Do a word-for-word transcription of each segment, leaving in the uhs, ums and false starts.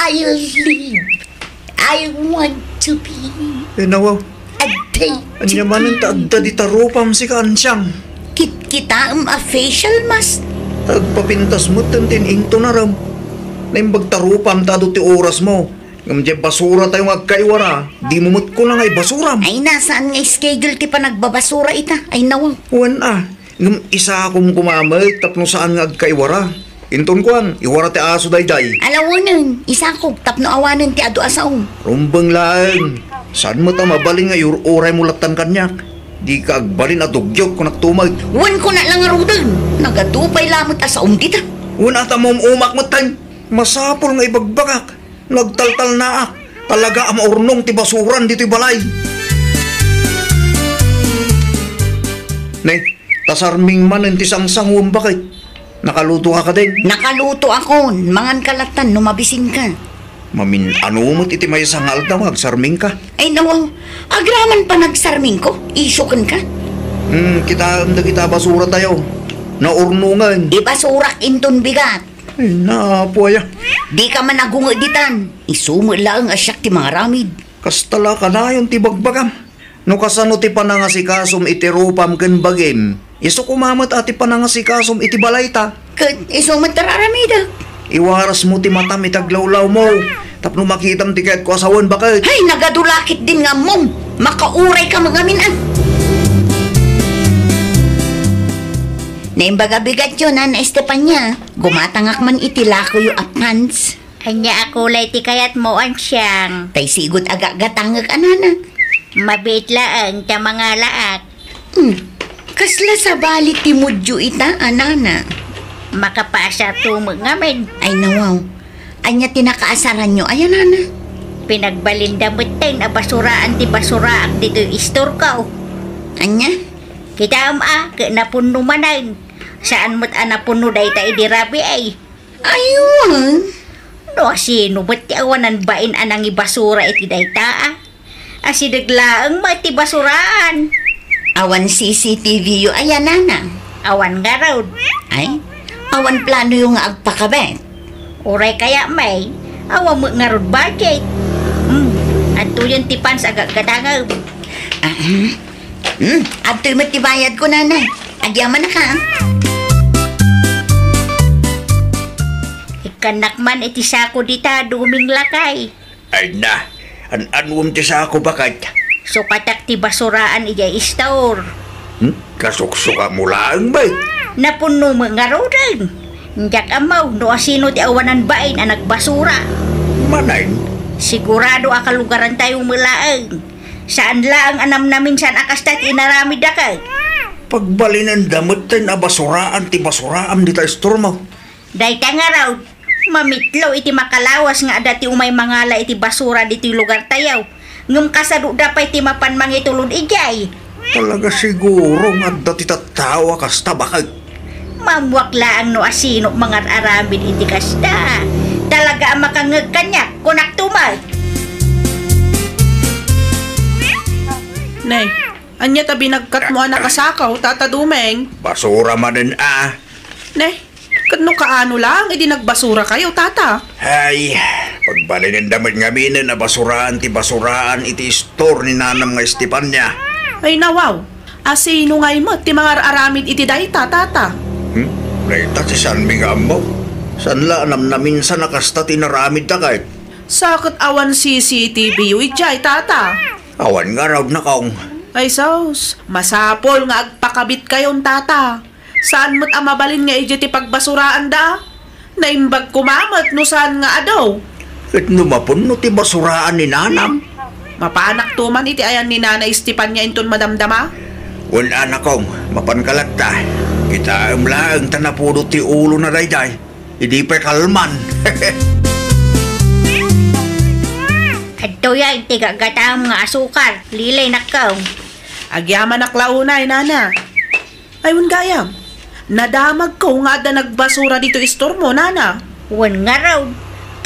I'll live. I want to be. Eh, nawa. A day to. Ania manen ta adda dita rupam, sika, Ansyang? Kitkitaem a facial mask. Agpapintas met ti in-intonaram. Naimbag ta rupam ta adu ti orasmo. Ngem diay basuratayo nga agkaiwara, dimo met kuna nga ibasuram. Ay, nasaan nga schedule ti panagbabasura ita? Ay, nawa. Wen a, ngem isakom koma met tapno saan nga agkaiwara. Inton kuan, iwara ti aso daydiay. Alawenen, isakok tapno awanen ti adu a saom. Rumbeng laeng. Saan met a mabalin nga iur-uraymo lattan kaniak? Dika agbalin a dugyot, kunak tumet. Wen, kuna la ngaruden. Nagadu pay lamet a saom dita. Wen a ta maum-umak metten. Masapul nga ibagbagak. Nagtaltalnaak. Talaga a maurnong ti basuran ditoy balay. Ne, ta sarming manen ti sangsanguem, baket. Nakalutoka kadin? Nakalutoakon. Manganka lattan no mabisinka. Mamin-ano met iti maysa nga aldaw nga agsarmingka? Ay, nawa. Agraman panagsarmingko. Isu kenka. Hmm, kitaem dagita basuratayo. Naurnongen. Ibasurak inton bigat. Ay, napo aya. Dika man agunge ditan. Isu met laeng a siak ti mangaramid. Kasta la kanayon ti bagbagam. No kasano ti panangasikasom iti rupam ken bagim, isu koma met a ti panangasikasom iti balayta. Ket isu met ti ar-aramidek. Iwarasmo ti matam iti aglawlawmo tapno makitam ti kayatko a sawen, baket. Hay, nagadu la ketdin nga ammom. Makaurayka met ngamin, a. Naimbag a bigatyo, Nana Estefania. Gumatangak man iti lakoyo a pants. Ania a kulay ti kayatmo, Ansyang? Tay sigot a gagatangek a nana. Mabiit laeng ta mangalaak. Hmm. Kasla sabali ti mudyo ita a nana? Makapaasar to met ngamin. Ay, nawaw. Ania ti nakaasaranyo aya, nana? Pinagbalinda metten a basuraan ti basuraak ditoy istorko. Ania? Kitaem a, ket napunno manen. Saan met a napunno dayta idi rabii. Aywan. No asino met ti awanan bain a nangibasura iti dayta, a? Asideg laeng met ti basuraan. Awan C C T V yo aya, nana? Awan ngarud. Ay, awan plano yo nga agpakabit? Uray kaya, may, awan met ngarud budget. Hmm, adtoyen ti pants a gagatangem. Ah, hmm. Hmm, adtoy met ti bayadko, nana. Agyamanak, a. Ikkannak man iti sako dita, Duming lakay. Ay na, an-anuem ti sako, baket? Sukatak ti basuraan idiay istor. Hmm? Kasuksukamo laeng, bay? Napunno met ngaruden. Diak ammo no asino ti awanan bain a nagbasura. Manen? Sigurado a kalugarantayo met laeng. Saan laeng a namnaminsan a kasta ti inaramidda, kay? Pagbalinenda metten a basuraan ti basuraam dita istormo. Dayta ngarud, mamitlo iti makalawas nga adda ti umay mangala iti basura ditoy lugartayo. Ngem kasadoda pay ti mapan mangitulod idiay. Talaga siguro nga adda ti tattao a kasta, baket. Maammoak laeng no asino mangar-aramid iti kasta. Talaga a makangngeg kaniak, kunak tumet. Nay, ania ta binagkatmo a nakasakaw, Tata Dumeng? Basura manen a. Nay, ket no kaano laeng idi nagbasurakayo, Tata? Ay, pagbalinenda met ngaminen a basuraan ti basuraan iti istor ni nanam nga Estefania. Ay, nawaw. Asino ngay met ti mangar-aramid iti dayta, Tata? Hmm? Dayta ti saanmi nga ammo. Saan la a namnaminsan a kasta ti inaramidda, kay? Sa ket awan C C T V yo idiay, Tata? Awan ngarud, nakong. Ay, sus, masapul nga agpakabitkayon, Tata. Saan met a mabalin nga idiay ti pagbasuraanda? Naimbag koma met no saan nga adu. Ket no mapunno ti basuraan ni nanam? Mapanakto man iti ayan ni Nana Estefania inton madamdama? Wen a, nakong, mapanka latta. Kitaem laeng ta napudot ti ulona daydiay. Idi pay kalman. Adtoyen ti gaggatam nga asukar, lilay, nakong. Agyamanak la unay, nana. Ay, wen gayam, nadamagko nga adda nagbasura ditoy istormo, nana. Wen ngarud,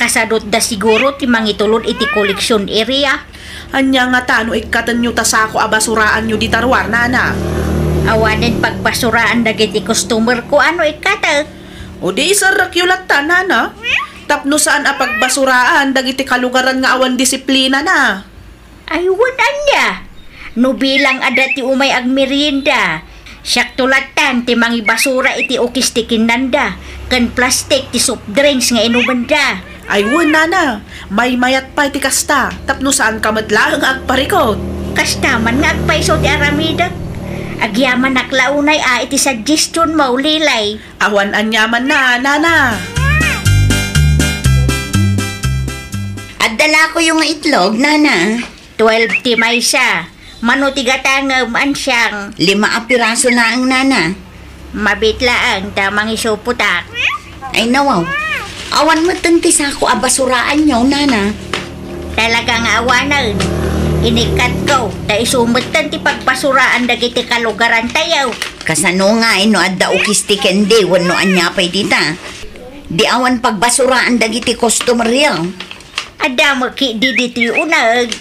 kasadotda siguro ti mangitulod iti collection area. Ania ngata no ikkatenyo ta sako a basuraanyo dita ruar, nana? Awanen pagbasuraan dagiti customerko a no ikkatek. O di iserrekyo latta, nana. Tapno saan a pagbasuraan dagiti kalugaran nga awan disiplinana. Ay, wen ania? No bilang adda ti umay agmerienda, siakto lattan ti mangibasura iti ukis ti kinnanda ken plastik ti soft drinks nga inumenda. Ay, wen, nana, maymayat pay ti kasta, tapno saanka met laeng nga agparikut. Kasta man nga agpayso ti aramidek. Agyamanak la unay a iti suggestion mo, Lilay. Awan aniamanna, nana. Adda la koyo nga itlog, nana. Twelve ti maysa. Mano ti gatangem, ansiang? Lima a piraso laeng, nana. Mabit laeng ta mangisupotak. Ay, nawaw. Awan metten ti sako a basuraanyo, nana. Talaga nga awanen. Inikkatko, ta isu metten ti pagbasuraan dagiti kalugarantayo. Kasano ngay no adda ukis ti kendi wenno ania pay dita? Di awan pagbasuraan dagiti customeryo. Adda met ketdi ditoy uneg.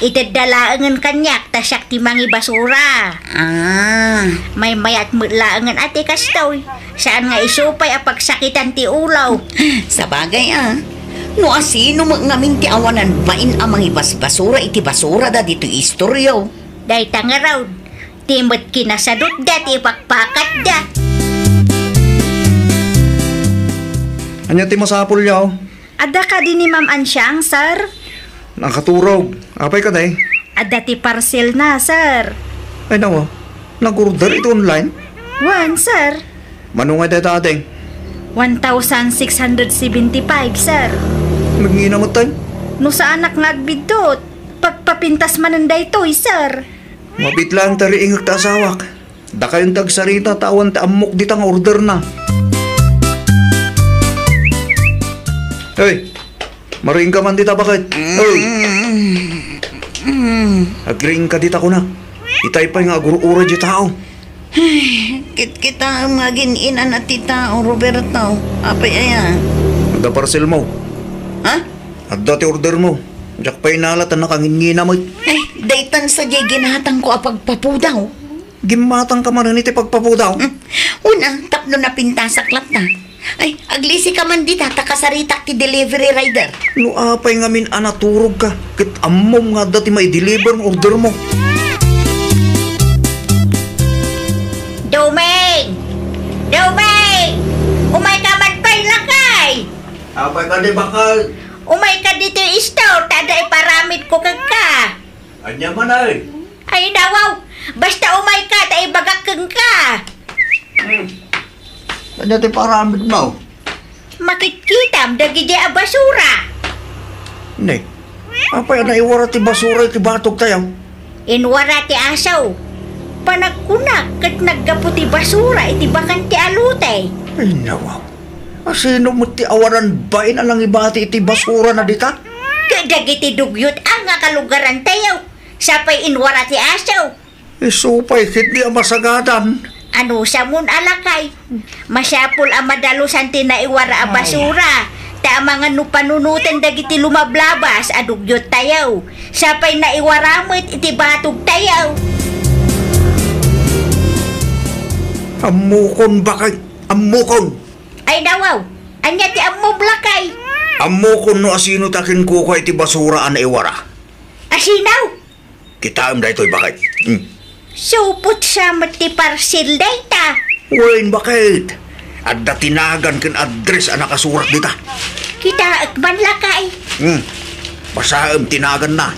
Itedda laengen kaniak ta siak ti mangibasura. Ah. Maymayat met laengen a ti kastoy. Saan nga isu pay a pagsakitan ti ulo. Sabagay, a. No asino met ngamin ti awanan bain a mangibasbasura iti basurada ditoy istoryo. Dayta ngarud, ti met kinasadutda ti ipakpakatda. Ania ti masapulyo? Adda kadi ni Ma'am Ansiang, sir? Nakaturog. Apay kadi? Adda ti parcelna, sir. Ay, nawa. Nag-order iti online? Wen, sir. Mano ngay dayta, ading? One thousand six hundred seventy-five, sir. Nagngina met, tay? No saanak nga agbiddut, pagpapintas manen daytoy, sir. Mabit laeng ta riingek ta asawak. Dakayon ti agsarita ta awan ti ammok dita nga orderna. Hoy, mariingka man dita, baket. Hoy. Agriingka dita, kunak. Itay pay nga agur-ura di tao. Ay, kitkitaem nga agin-inana ti tao, Roberto. Apay aya? Adda parcel mo. Ha? Adda ti order mo. Diak pay nala ta nakangingina met. Ay, daytan sadiay ginatangko a pagpapudaw. Gimmatangka manen iti pagpapudaw? Hmm. Una, tapno napintasak latta. Ay, aglisika man dita, ta kasaritak ti delivery rider. No apay ngamin a naturogka, ket ammom nga adda ti maideliver nga order mo. Doming! Doming! Umayka man pay, lakay! Apay kadi, baket? Umayka ditoy store, ta adda iparamidko kenka. Ania man, ay? Ay, nawaw! Basta umayka, ta ibagak kenka. Hmm. Ania ti paramidmo? Makitkitam dagidi a basura. Ne, apay a naiwara ti basura iti batogtayo? Inwara ti aso. Panagkunak ket naggapu ti basura iti bakante a lote. Ay, nawaw. Asino met ti awanan bain a nangibati iti basurana dita? Ket dagiti dugyot a nga kalugarantayo. Sapay inwara ti aso. Isu pay ketdi a masagadan. Anusamon a lakay? Masapul a madalusan ti naiwara a basura, ta amangan no panunoten dagiti lumablabas a dugyottayo. Sapay naiwara met iti batogtayo. Ammokon, baket, ammokon. Ay, nawaw, ania ti ammom, lakay? Ammokon no asino ti akinkukua iti basura a naiwara. Asino? Kitaem daytoy, baket. Hmm. Supot sa met ti parcel dayta. Wen, baket. Adda ti nagan ken address a nakasurat dita. Kitaek man, lakay. Hmm. Basaem ti naganna.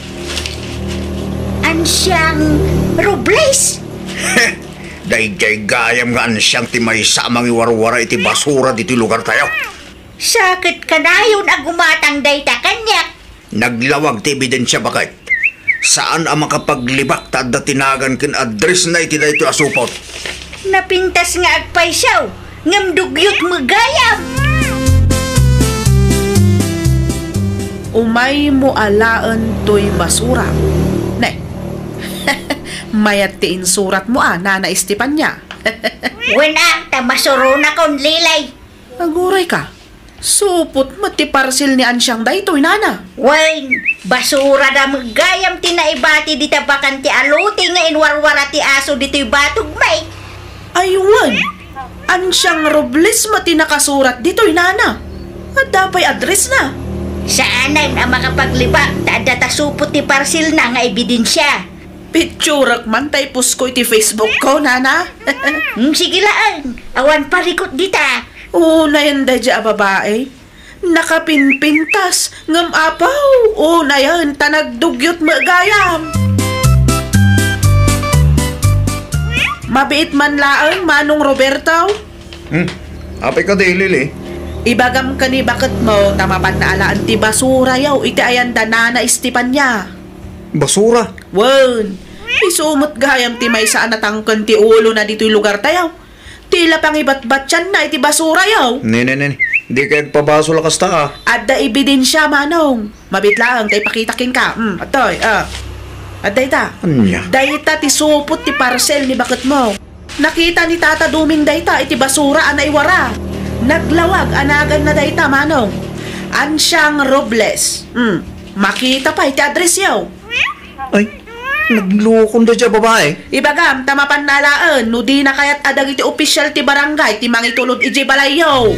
Ansiang Robles. Daydiay gayam nga ansiang ti maysa a mangiwarwara iti basura ditoy lugartayo. Sa ket kanayon a gumatang dayta kaniak. Naglawag ti ebidensia, baket. Saan a makapaglibak ta adda ti nagan ken addressna iti daytoy a supot. Napintas nga agpayso, ngem dugyot met gayam. Umaymo alaen toy basura. Ne. Mayat ti insuratmo a, Nana Estefania. Wen a, ta masuronakon, Lilay. Aguray ka. Supot met ti parcel ni Ansiang daytoy, nana. Wen, basura da met gayam ti naibati dita bakante a lote nga inwarwara ti aso ditoy batog, may. Ay, wen. Ansiang Robles met ti nakasurat ditoy, nana. Adda pay address na. Saanen a makapaglibak ta adda ta supot ti parcel na nga ebidensia. Picturak man ta ipost ko iti Facebook ko, nana. Hmm, sige laeng. Awan parikot dita. Unayen daydiay a babae. Nakapinpintas, ngem apaw, unayen ta nagdugyot met gayam. Mabiit man laeng, Manong Roberto. Hmm. Apay kadi, Lili? Ibagam ken ni baketmo ta mapanna alaen ti basurayo iti ayan da Nana Estefania. Basura? Wen, isu met gayam ti maysa a natangken ti ulona ditoy lugartayo. Ti la pangibatbatianna iti basurayo. Ne, ne, ne, ne. Dika agpabasol a kasta, a. Adda ebidensia, Manong. Mabiit laeng ta ipakita kenka. Hmm, atoy, a. Adda ita. Ania? Dayta ti supot ti parcel ni baketmo. Nakita ni Tata Doming dayta iti basura a naiwara. Naglawag a naganna dayta, Manong. Ansiang Robles. Hmm. Makita pay ti addressyo. Ay, naglukon daydiay a babae. Ibagam ta mapanna alaen no dina kayat a dagiti opisyal ti barangay ti mangitulod idiay balayyo.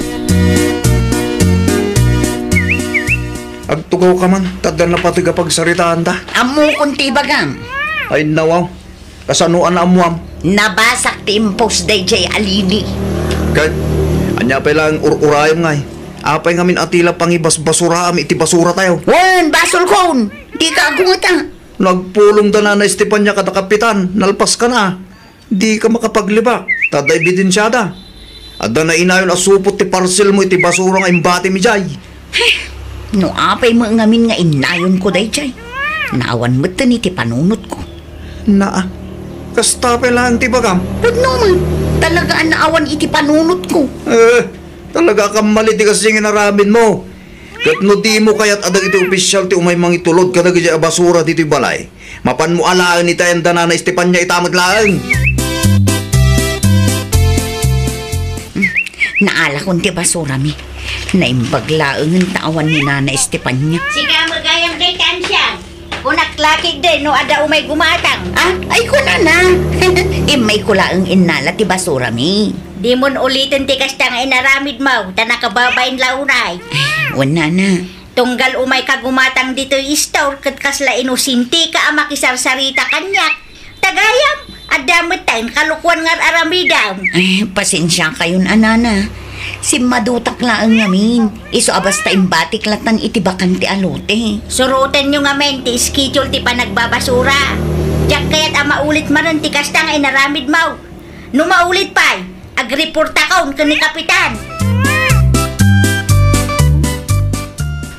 Agtugawka man, ta adda napateg a pagsaritaanta. Ammokon ti ibagam. Ay, nawaw. Kasano a naammoam? Nabasak ti impost daydiay a Lili. Ket, ania pay laeng ur-urayem ngay? Apay ngamin a ti la pangibasbasuraam iti basuratayo? Wen, basolkon! Dika agungeta. No agpulong da Nana Estefania kada kapitan, nalpaskana. Dika makapaglibak, ta adda ebidensiada. Adda nainayon a supot ti parselmo iti basura nga imbatim idiay. Heh, no apay met ngamin nga innayonko daydiay, naawan metten iti panunotko. Naa, kasta pay laeng ti ibagam? Pudno met, talaga a naawan iti panunotko. Eh, talaga a kammali ti kasdi nga inaramidmo. Ket no dimo kayat a dagiti opisyal ti umay mangitulod kadagiti a basura ditoy balay, mapanmo alaen iti ayan da Nana Estefania ita met laeng. Naalakon ti basurami. Naimbag laengen ta awan ni Nana Estefania. Sika met gayam dayta, ansiang. Kunak la ketdi no adda umay gumatang. Ah, ay kunana. Immayko laeng innala ti basurami. Dimon uliten ti kasta nga inaramidmo, ta nakababain la unay. Ay, wen nana. Tunggal umayka gumatang ditoy istor ket kasla inosenteka a makisarsarita kaniak. Ta gayam, adda metten kalokuan nga ar-aramidem. Ay, pasensiakayon a nana. Simmadutak laeng ngamin. Isu a basta imbatik latan iti bakante a lote. Surotenyo ngamin ti schedule ti panagbabasura. Diak kayat a maulit manen ti kasta nga inaramidmo. No maulit pay, agreportakon ken ni Kapitan.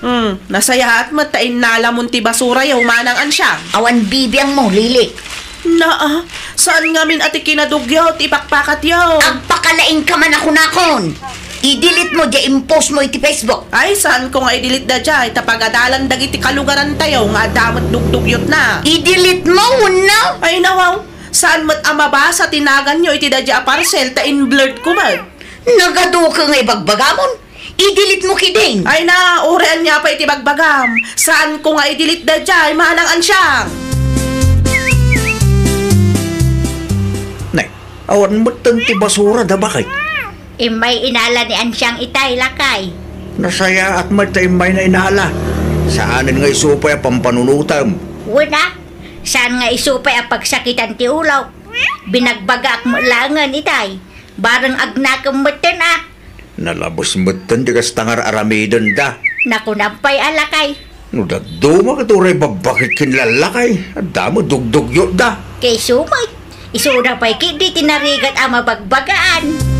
Hmm, nasayaat met ta innalamon ti basurayo, Manang Ansiang. Awan bibiangmo, Lili. Naa, saan ngamin a ti kinadugyot ti pakpakatyo? Agpakalaingka man a kunakon. I-delete mo diay impostmo iti Facebook. Ay, saanko nga i-delete daydiay, ta pagadalan dagiti kalugarantayo nga adda met dugdugyotna. I-delete mo, wenno? Ay, nawaw. Saan met a mabasa ti naganyo iti daydiay a parcel ta in-blurred ko met. Nagaduke nga ibagbagamon. I-delete mo ketdin. Ay na, uray ania pay iti bagbagam. Saanko nga i-delete daydiay, Manang Ansiang. Nay, awan metten ti basura da, bakit? Immay inala ni Ansiang itay, lakay. Nasayaat met ta immayna inala. Saanen nga isu pay a pampanunotem. Wen a, saan nga isu pay a pagsakitan ti ulok. Binagbagaak met laengen itay. Bareng agnakem metten a. Nalabes metten ti kasta nga ar-aramidenda. Nakunam pay a lakay. No dadduma ket uray babbakit ken lallakay, adda met dugdugyotda. Ket isu met, isuda pay ketdi ti narigat a mabagbagaan.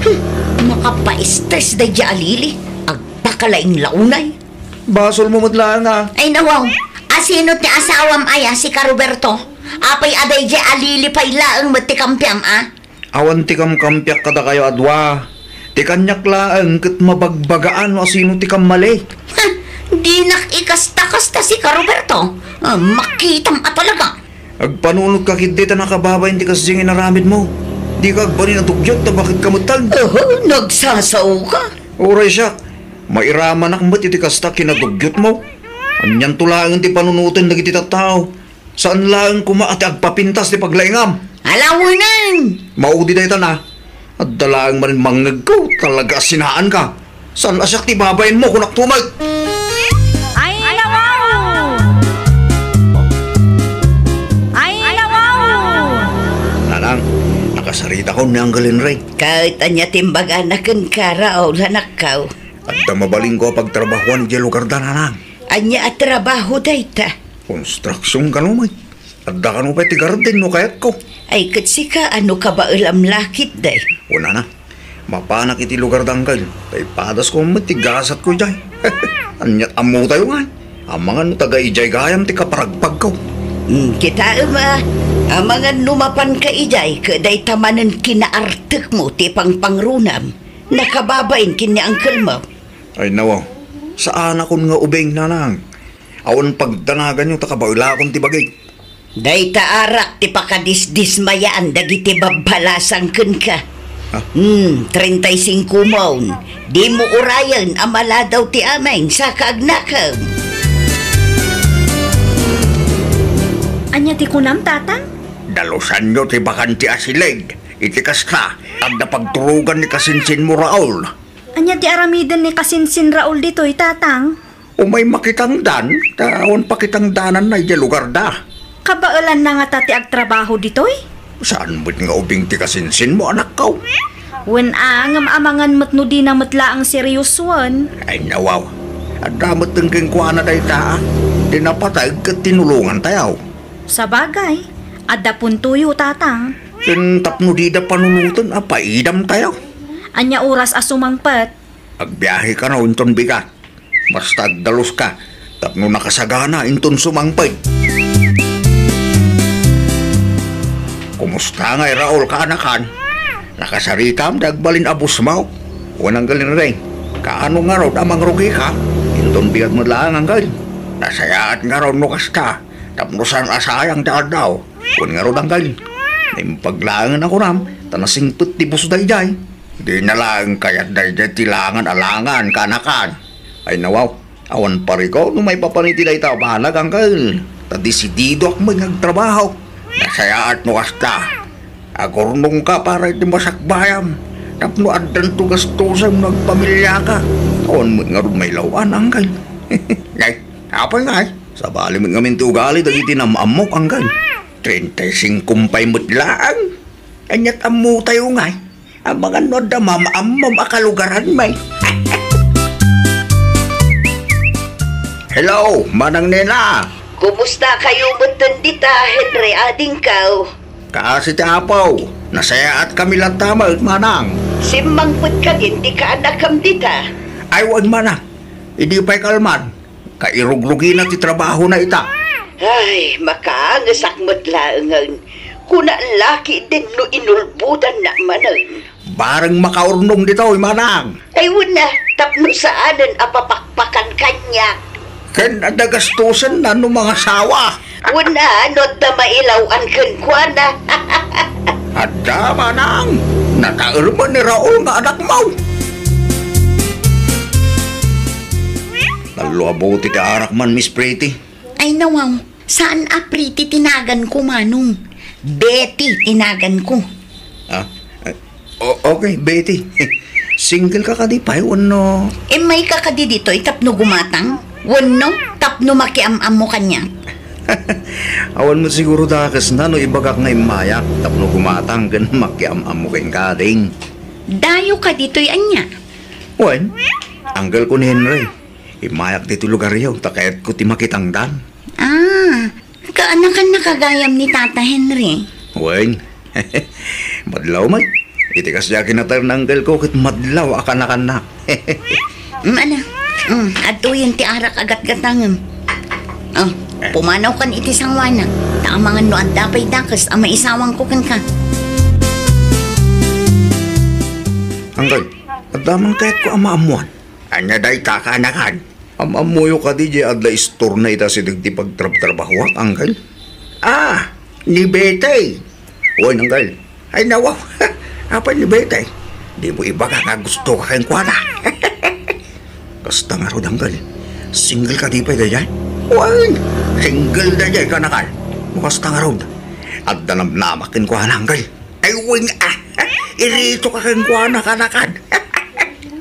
Hmm, makapaestres daydiay a Lili, agpakalaing la unay. Basolmo met laeng a. Ay, nawaw, asino ti asawam aya, sika Roberto? Apay a daydiay a Lili pay laeng met ti kampiam a? Awan ti kamkampiak kadakayo a dua. Ti kaniak laeng ket mabagbagaan no asino ti kammali. Ha! Dinak ikasta-kasta, sika Roberto. Ah, makitam a talaga. Agpanunotka ketdi ta nakababain ti kasdi nga inaramidmo. Dika agbalin a dugyot ta baket ka metten. Oho, nagsasaoka. Uray siak, mairamanak met iti kasta kinadugyotmo. Anianto laengen ti panunoten dagiti tattao. Saan laeng koma a ti agpapintas ti paglaingam. Ala, wenang! Maudi dayta na. Adda laeng manen mangngegko, talaga a sinaanka. Saan a siak ti babainmo, kunak tumay. Ay, nawaw! Ay, nawaw! Nanang, nakasaritakon ni Uncle Henry. Ket ania ti imbagana kenka, Raul, anakko? Adda mabalinko a pagtrabahoan idiay lugarda, Nanang. Ania a trabaho dayta? Konstruksion kano met. Adda kano pay ti garden no kayatko. Ay, ket sika, no kabaelam la ketdi? Wen, Nanang. Mapanak iti lugarda, Uncle. Tay padasko met ti gasatko idiay. Aniat ammotayo ngay. Amangan no taga idiay gayam ti kaparagpagko. Hmm, kitaem a. Amangan no mapanka idiay, ket dayta manen kinaartekmo ti pangpangrunam. Nakababain ken ni uncle mo. Ay, nawaw. Saanakon nga ubing, Nanang. Awan pagdanaganyo ta kabaelakon ti bagik. Dayta arak ti pakadisdismayaan dagiti babbalasang kenka. Ha? Hmm, treinta y cinco mon. Dimo urayen a maladaw ti ameng saka agnakem. Ania ti kunam, Tatang? Dalusanyo ti bakante a sileg. Iti kasta, adda pagturogan ni kasinsinmo, Raul. Ania ti aramiden ni kasinsin Raul ditoy, Tatang? Umay makitangdan, ta awan pakitangdananna idiay lugarda. Kabaelanna ngata ti agtrabaho ditoy? Saan met nga ubing ti kasinsinmo, anakko? Wen a, ngem amangan met no dina met laeng seriosoen. Ay, nawaw. Adda met kenkuana dayta, a. Ti napateg ket tinulongantayo. Sabagay, adda puntoyo, Tatang. Ken tapno dida panunoten a paidamtayo. Ania oras a sumangpet? Agbiahe kano inton bigat. Basta agdaluska tapno nakasagana inton sumangpet. Kumusta ngay, Raul, kaanakan? Nakasaritam ti agbalin a busmo? Wen, Uncle Henry, kaano ngarud a mangrugika? Inton bigat met laeng, Uncle. Nasayaat ngarud no kasta, tapno saan a sayang ti aldaw. Wen ngarud, Uncle, naimbag laengen a kunam, ta nasingpet ti bus daydiay. Dina laeng kayat daydiay ti langan a langan, kaanakan. Ay, nawaw, awan pariko no maipapan iti dayta a banag, Uncle. Ta desididoak met nga agtrabaho. Nasayaat no kasta. Agurnongka para iti masakbayam. Tapno addanto gastosem no agpamiliaka. Awan met ngarud mailaw-an, Uncle. Nay, apay ngay? Sabali met ngamin ti ugali dagiti nam-ammok, Uncle. Treinta y cinco pay met laeng. Aniat ammotayo ngay? Amangan no adda mam-ammom a kalugaran, may. Hello, Manang Nena. Kumusta kayo metten dita, Henry, adingko? Kaasi ti Apo, nasayaat kami latta met, Manang. Simmangpet kadin ti kaanakam dita? Ay, wen, Manang. Idi pay kalman, kairugrugina ti trabahona ita. Ay, makaangesak met laengen. Kuna la ketdin no inulbodanna manen. Bareng makaurnong ditoy, Manang. Ay, wen a, tapno saanen a papakpakan kaniak. Ken adda gastosenna no mangasawa. Wen a, no adda mailaw-an kenkuana. Adda, Manang. Nataermen ni Raul nga anakmo. Tallo a bote ti arak man, Miss Pretty. Ay, nawaw. Saan a Pretty ti naganko, Manong. Betty ti naganko. Ah, eh, o-, okay, Betty. Single ka kadi pay wenno? Immayka kadi ditoy tapno gumatang? Wenno tapno makiam-ammo kaniak? Awan met siguro dakesna no ibagak nga immayak tapno gumatang ken makiam-ammo kenka, ding. Dayo ka ditoy ania? Wen, uncle ko ni Henry. Immayak ditoy lugaryo, ta kayatko ti makitangdan. Ah, kaanakan na kagayam ni Tata Henry? Wen, madlaw met. Iti kasdiay a kinatayna uncle ko, ket madlaw a kaanakanna. Mm, ala. Mm, adtoyen ti arak a gatgatangem. Oh, pumanaw kan iti sangoanak. Ta amangan no adda pay dakes a maisawangko kenka. Uncle, adda man kayatko a maammuan. Ania dayta, kaanakan? Am-ammoyo kadi diay adda istorna ita asideg ti pagtrabtrabahoak, uncle? Ah, ni Betty. Wen, uncle. Ay, nawaw. Apay ni Betty? Dimo ibaga nga gustoka kenkuana. Kasta ngarud, uncle. Single kadi pay daydiay? Wen, single daydiay, kaanakan. No kasta ngarud, adda namnamak kenkuana, uncle. Ay, wen, ah. Irito ka kenkuana, kanakan.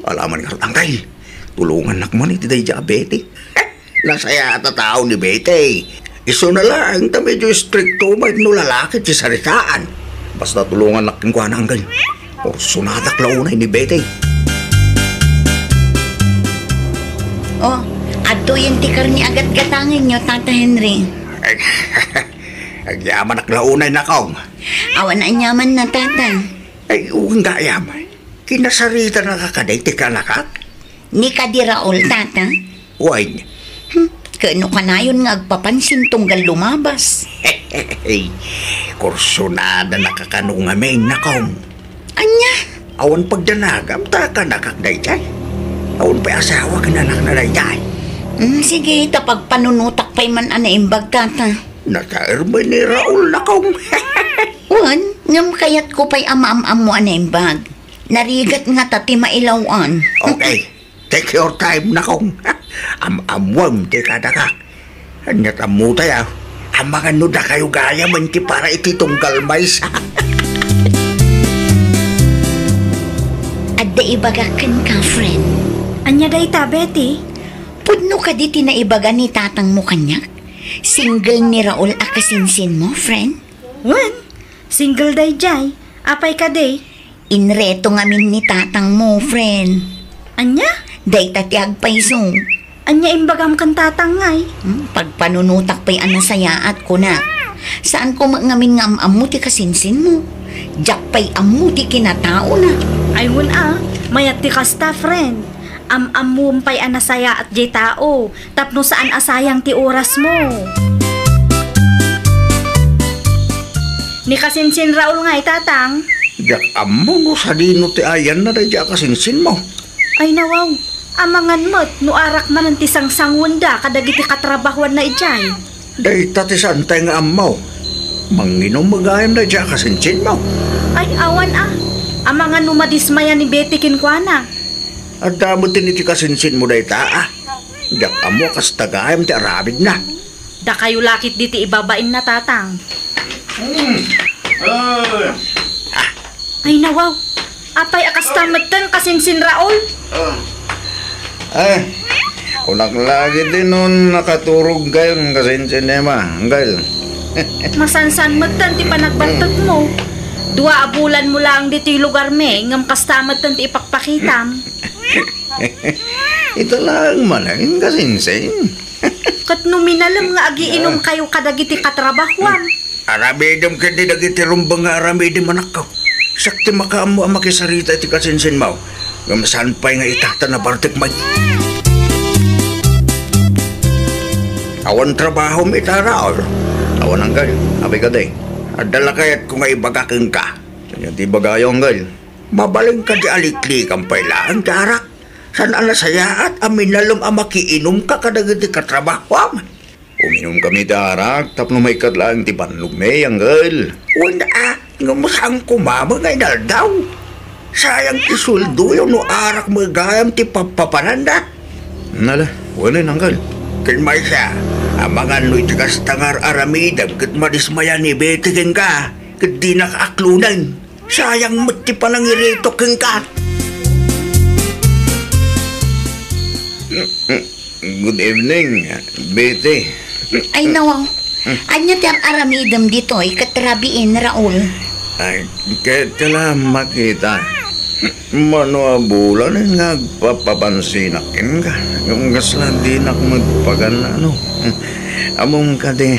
Ala man ngarud, angkay. Tulongannak man iti daydiay a Betty. Nasayaat a tao ni Betty. Isuna laeng ta medyo istrikto met no lalaki ti saritaan. Basta tulongannak kenkuana, angkay. Kursonadak la unay ni Betty. Oh, adtoyen ti karne a gatgatangenyo, Tata Henry. Ay, agyamanak la unay, Nakong. Awan aniamanna, Tata. Ay, wen gayam. Kinasaritanaka kadi ti kanakak? Ni kadi Raul, Tata? Wen. Hmm, ket no kanayon nga agpapansin tunggal lumabas. Kursonadanaka kano ngamin, Nakong. Ania? Awan pagdanagam ta kanakak daydiay. Awan pay asawa ken anakna daydiay. Hmm, sige, ta pagpanunotak pay man a naimbag, Tata. Nataer met ni Raul, Nakong. Wen, ngem kayatko pay a maam-ammo a naimbag. Narigat ngata ti mailaw-an. Okay. Take your time, Nakong. Am-ammoem ti kadakak. Ania't ammotay, a? Amangan no dakayo gayamen ti para iti tunggal maysa. Adda ibagak kenka, friend. Ania dayta, Betty? Pudno kadi ti naibaga ni tatangmo kaniak? Single ni Raul a kasinsinmo, friend? Wen, single daydiay. Apay kadi? Inreto ngamin ni tatangmo, friend. Ania? Dayta ti agpayso. Ania imbagam ken tatang ngay? Hmm, pagpanunotak pay a nasayaat, kuna. Saanko met ngamin nga am-ammo ti kasinsinmo. Diak pay ammo ti kinataona. Ay, wen a, mayat ti kasta, friend. Am-ammom pay a nasayaat diay tao tapno saan a sayang ti orasmo. Ni kasinsin Raul ngay, tatang? Diak ammo no sadino ti ayanna daydiay a kasinsinmo. Ay, nawaw. Amangan met no arak manen ti sangsanguenda kadagiti katrabahuanna idiay. Dayta ti saantay nga ammo. Manginom met gayam daydiay a kasinsinmo. Ay, awan a. Amangan no madismaya ni Betty kenkuana. Adda met iti kasinsinmo dayta, a? Diak ammo a kasta gayam ti aramidna. Dakayo la ketdi ti ibabainna, tatang. Hmm. Ay. Ay, nawaw. Apay a kasta metten kasinsin Raul? Ah. Ay, kunak la ketdi no nakaturogkayon kasinsin Emma, angkel. Masansan metten ti panagbartekmo. Dua a bulanmo laeng ditoy lugarmi, ngem kasta metten ti ipakpakitam. Ita laeng manen kasinsin. Ket no minalem nga agiinumkayo kadagiti katrabahuam? Aramidem ketdi dagiti rumbeng nga aramidem, anakko. Siak ti makaammo a makisarita iti kasinsinmo. Ngem saan pay nga ita ta nabartek met. Awan trabahom ita, Raul? Awan, angkel. Apay kadi? Adda la kayatko nga ibaga kenka. Ania ti ibagayo, angkel? Mabalin kadi a liklikan pay laeng ti arak? Saan a nasayaat a minalem a makiinumka kadagiti katrabahuam? Uminumkami ti arak tapno maikkat laeng ti bannogmi, angkel. Wen a, ngem saan koma met nga inaldaw. Sayang ti sueldoyo no arak met gayam ti pappapananda. Nala, wen, angkel. Ken maysa, amangan no iti kasta nga ar-aramidem ket madismaya ni Betty kenka, ket dinaka aklonen. Sayang met ti panangiritok kenka. Good evening, Betty. Ay, nawaw. Ania ti ar-aramidem ditoy ket rabiin, Raul? Ay, ket kala makita. Mano a bulan nga agpapapansinak kenka. Ngem kasla dinak met pagan-ano. Ammom kadi,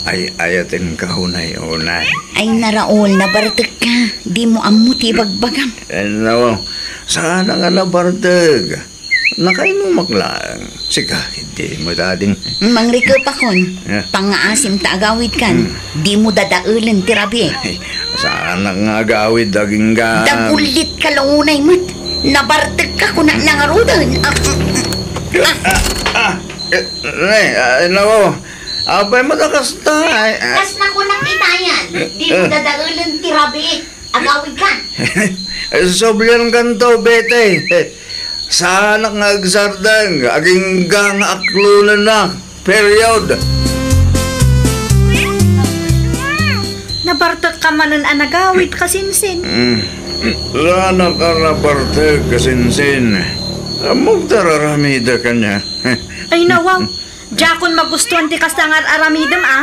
ay-ayatenka unay-unay. Ay, na, Raul, nabartekka. Dimo ammo ti ibagbagam. Eh, no, saan nga nabartek? Nakainumak laeng. Sika, dimo dadin. Mangrikepakon. Eh. Pangngaasim ta agawidkan. Hmm. Dimo dadaelen ti rabii. Ay, saanak nga agawid agingga. Dagullitka la unay met. Nabartekka kuna nangaruden. Ah, ah. Ah, ah. Eh, eh, ay, nako. Apay met a kasta, ay, ah. Kasna kunak itayan. Dimo dadaelen ti rabii. Agawidkan. Subliankanto, Betty. Saanak nga agsardeng, agingga nga aklonenak. Period. Bartek ka manen a nagawid, kasinsin. Mm. Saanak a nabartek, kasinsin. Ammok ta ar-aramidek kaniak. Ay, nawaw. Diakon magustuan ti kasta nga ar-aramidem, a.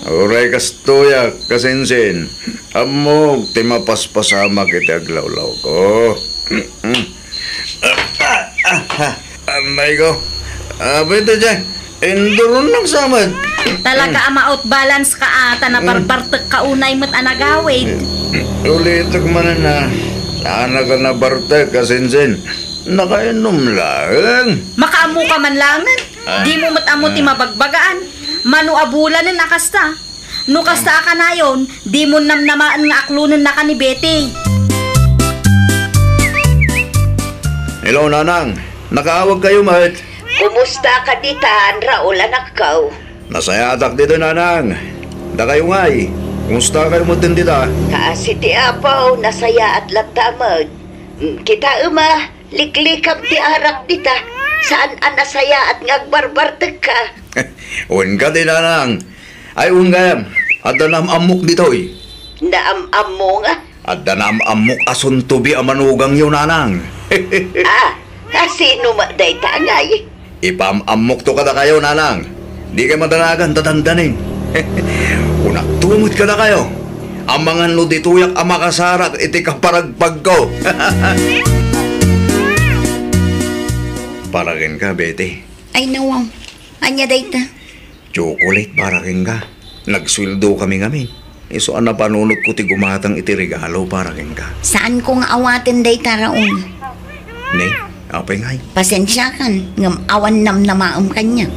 Uray kastoyak, kasinsin. Ammok ti mapaspasamak iti aglawlawko. Ammay ko. Apay iti diay? Induronnak sa met. Talaga a ma-out balance ka, a, ta nabarbartek ka unay met a nagawid. Ulitek manen a, saanak a nabartek, kasinsin. Nakainom laeng. Makaammo ka man laengen. Ah. Dimo met ammo ti mabagbagaan. Mano a bulanen a kasta. No kasta a kanayon, dimo namnamaen nga aklonennaka ni Betty. Hello, Nanang. Nakaawagkayo met. Kumusta ka ditan, Raul, anakko? Nasayaatak ditoy, Nanang. Dakayo ngay, kumustakayo metten dita? Kaasi ti Apo, nasayaat latta met. Mm, kitaem a, liklikam ti arak dita. Saan a nasayaat nga agbarbartekka? Wen kadi, Nanang. Ay, wen gayam, adda naam-ammok ditoy. Naam-ammo nga? Adda naam-ammok a suntobi a manugangyo, Nanang. Ah, a, sino met dayta ngay? Ipaam-ammokto kadakayo, Nanang. Dikay madanagan ta dandanin. Kunakto met kadakayo, amangan no ditoyak a makasarak iti kaparagpagko. Para kenka, Betty. Ay, nawaw. Ania dayta? Chocolate para kenka. Nagsueldo kami ngamin. Isu a napanunotko ti gumatang iti regalo para kenka. Saanko nga awaten dayta, Raul. Ne, apay ngay? Pasensiakan, ngem awan namnamaem kaniak.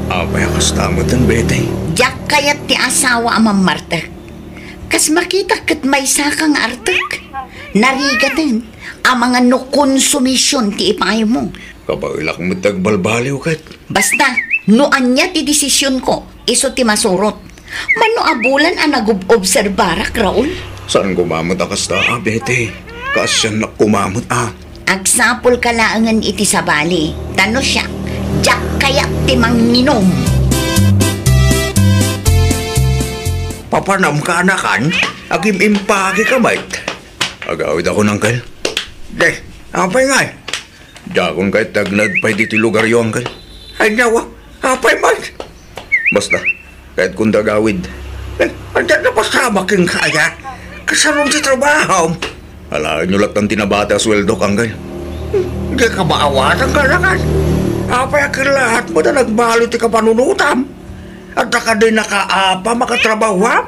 Apay a kasta metten, Betty? Diak kayat ti asawa a mammartek. Kas makitak ket maysaka nga artek. Narigaten, amangan no konsumision ti ipaymo. Kabaelak met ti agbalbaliw ket. Basta, no ania ti desisionko, isu ti masurot. Mano a bulan a nagub-obserbarak, Raul? Saan koma met a kasta, a, Betty? Kaasiannak koma met, a. Agsapulka laengen iti sabali, ta no siak, diak kayat ti manginum. Papanamka, anakan? Agim-impakeka met. Agawidakon, Uncle. De, apay ngay? Diakon kayat ti agnaed pay ditoy lugaryo, Uncle. Ay, nawa, apay man? Basta, kayatkon ti agawid. Eh, ania ti napasamak kenka aya? Kasano ti trabahom? Alaenyo lattan ti nabati a sueldok, Uncle. Dika maawatan, anakan. Apay a kellaatmo ta nagbalo ti kapanunotam? Adda kadi nakaapam a katrabahoam?